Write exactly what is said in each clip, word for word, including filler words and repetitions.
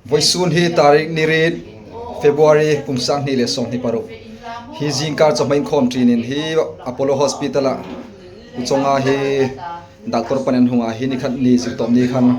Voisun hi tarik ni riet February kum sang hni le sawmhni paruk. Hi zingkar chawhma inkhawm ṭinin hi Apollo Hospital-a u chawnga hi doctor pa'n an hung a, hi ni khat ni zirtawp ni khan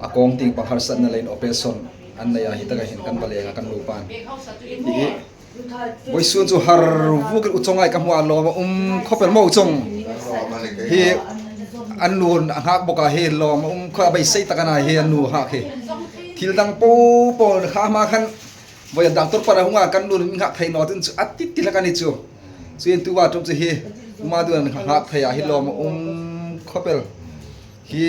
a kawng tieng pang harsatna leiin operation an nei a, hi taka hin kan va leng a, kan nu pa'n. Hi, hi, voisun chu har vukin u chawnga ka hmu a, lawm a um khawp el maw u chawng. Hi an nu'n a nghak bawk a, hi lawm a um khawp a, beisei tak a na hi an nu nghak hi. Thil dang po po kha hma khan voi an doctor pa'n a hung a, kan nu'n nghak thei naw chun chu a ti ti hlak a ni chu. Chu in tu va tum chu hi, u Madu'n nghak thei a, hi lawm a um khawp el. Hi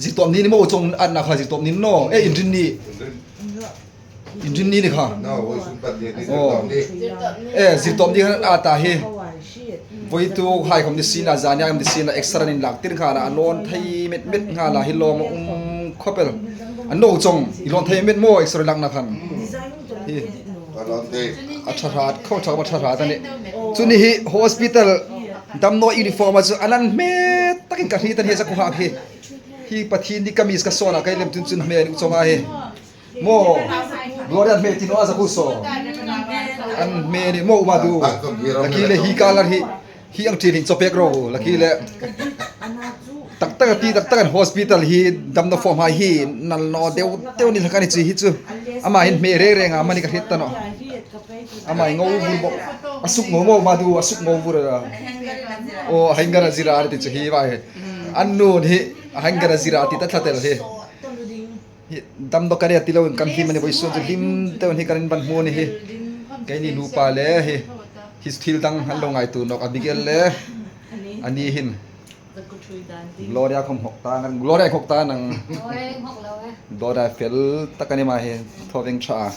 zirtawp ni ni maw u chawng, an na kha zirtawp ni naw. Eh, Inrinni. Inrinni ni kha. No, voisun pat ni, ni Oh. zirtawp ni. Eh, zirtawp ni khan a ta hi. Voituk hai khawm ni sien la, zani khawm ni sien la, X-ray an inlak tir nghal a, a lawn thei met met nghal a, hi lawm a um khawp el. An nu chawng, i lawn thei met maw, X-ray lakna khan. Hi. Ka lawn thei. A ṭha hrat, khawm ṭha, a ṭha hrat a nih. Chu ni hi hospital damnaw uniform-a chu an an hme takin ka hriet a nih, hi zakuo hak hi. Hi Pathien ni kamis ka sawn a, ka lem chun chun hme a ni u chawnga hi. Maw, Gloria an hme ti naw a, zakuo saw. An hme ni maw u Madu. Laki le hi colour hi, hi ang ṭin hin chawpek ro, laki le. Tak tak a ti, tak tak an hospital hi damnaw form hai hi, nal naw deu deu ni hlak a ni chu hi chu. Ama hin hme reng reng a, mani ka hriet ta naw. Ama hi ngo vur bawk. A suk ngo maw u Madu, a suk ngo vur a. Oh, hanger a zir a ti chu hi vai. An nu'n hi, hanger a zir a ti ta tlat el hi. Hi, damdawi ka nih ti loin kan hlim a nih, voisun chu hlim deuin hi kan inban hmu a nih hi. Keini nupa le hi, hi thil dang an lo ngaituo nawk, Abigail le ani hin. Gloria khawm hawk ta nang, Gloria hawk ta nang. Gloria fel tak a ni ma hi, thaw veng ṭha a.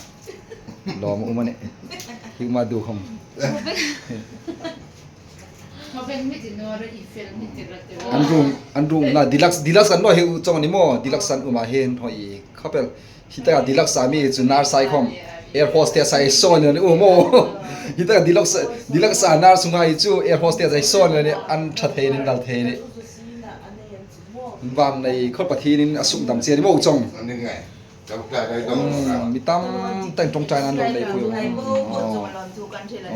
Lawm um a nih. Hi u Madu khawm. An rung, an rung na deluxe, deluxe an lo hi u chawng ni maw, deluxe an um a hin hoi khawp el. Hi taka deluxe a mi chu nurse hai khawm, air hostess hai sawn ni u maw. Hi taka deluxe, deluxe a nurse hai chu air hostess hai sawn ni, an ṭha thei ni, an dal thei ni. Vang nei khawp, Pathienin a suk dam che ni maw u chawng. Hmm, mi tam takin ṭawngṭaina an lo nei pui. Hmm, aw.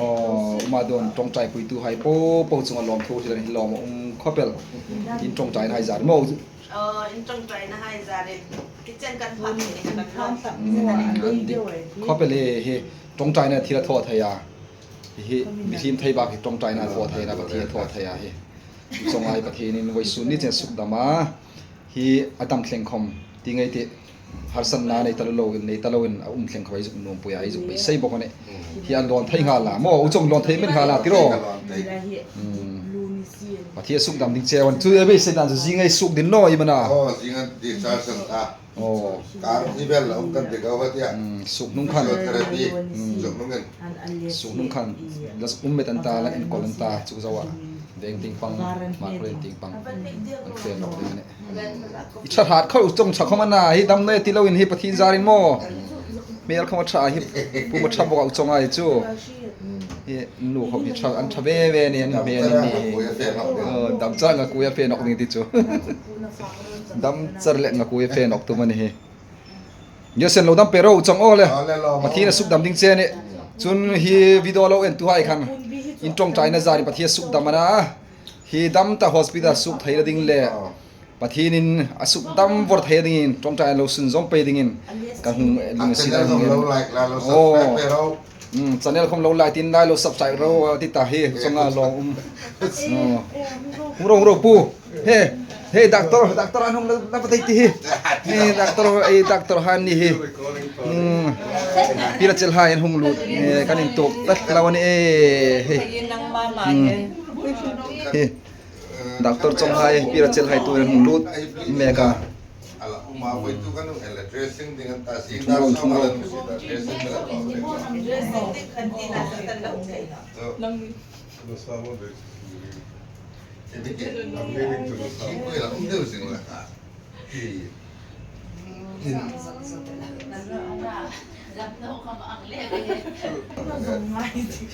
Aw, u Madu'n ṭawngṭai puitu hai po po chunga lawmthu hril a nih, lawm a um khawp el. In ṭawngṭaina hai zar maw. Aw, in ṭawngṭaina hai zarin. Kitchen kan phak ni kan phak. Hmm, an dik khawp el hi, hi ṭawngṭaina thil a thaw thei a. Hi, hi, mihriem thei bak hi ṭawngṭaina thaw thei a, Pathien thaw thei a hi. Chawng hai Pathienin voisun ni chen suk dam a. Hi a dam thleng khawm ti ngei tih, harsatna nei ta lo, nei ta loin a um thleng khawm ei zuk nuom pui a, ei zuk beisei bawk a nih. Hi an lawn thei nghal a maw, u chawng lawn thei met nghal a ti ro. Hmm. Pathien suk dam ding che a nih. Chu ei beisei dan chu zing ei suk ding naw i mana. Oh, zing an ti sa san ta. Oh. Kar ni bel la um kan ti ka wa tia. Hmm, suk hnung khan. Physiotherapy. Hmm. Suk hnung kan. Suk hnung khan. Las um met an ta, la enkawl an ta, chu zawa. Veng tieng pang, Margaret tieng pang. An fe nawk ding a nih. I ṭha hrat khawp, chawng ṭha khawp a na, hi damnaw ti loin hi Pathien zarin maw. Hmel khawm a ṭha hi, pum a ṭha bawk a u chawng hai chu. Hi nu khawm hi ṭha, an ṭha ve ve ni, an hme ni ni. Aw, dam char ngakui a fe nawk ding ti chu. Dam char le ngakui a fe nawk tum a ni hi. Nio sen lo dam pe ro chawng aw le. Aw le lo. Pathien a suk dam ding che a nih. Chun hi video lo entu hai khan. In ṭawngṭaina zarin Pathien a suk dam a na. Hi dam ta hospital suk thei la ding le. Aw. Pathienin a suk dam vawr thei dingin, ṭawngṭai lo sunzawm pei dingin, kan hung, eh, lungsiet a hung lo en. Like la lo, oh, subscribe pe ro. Hmm, channel khawm lo like tin, like lo subscribe ro, ti ta hi, chawng a lawm um. Oh. Hung ro, hung ro pu. He, he, doctor, doctor an hung la, la patei ti hi. He, doctor, eh, doctor han ni hi. Hmm. Pi Rachel hai an hung lut. Eh, kan intuok ta lo a nih, eh, he. Hmm. He. Doctor chawng hai, Pi Rachel hai tu an hung lut mek a.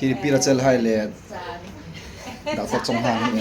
Hi Pi Rachel hai le Doctor Chawnghan hi.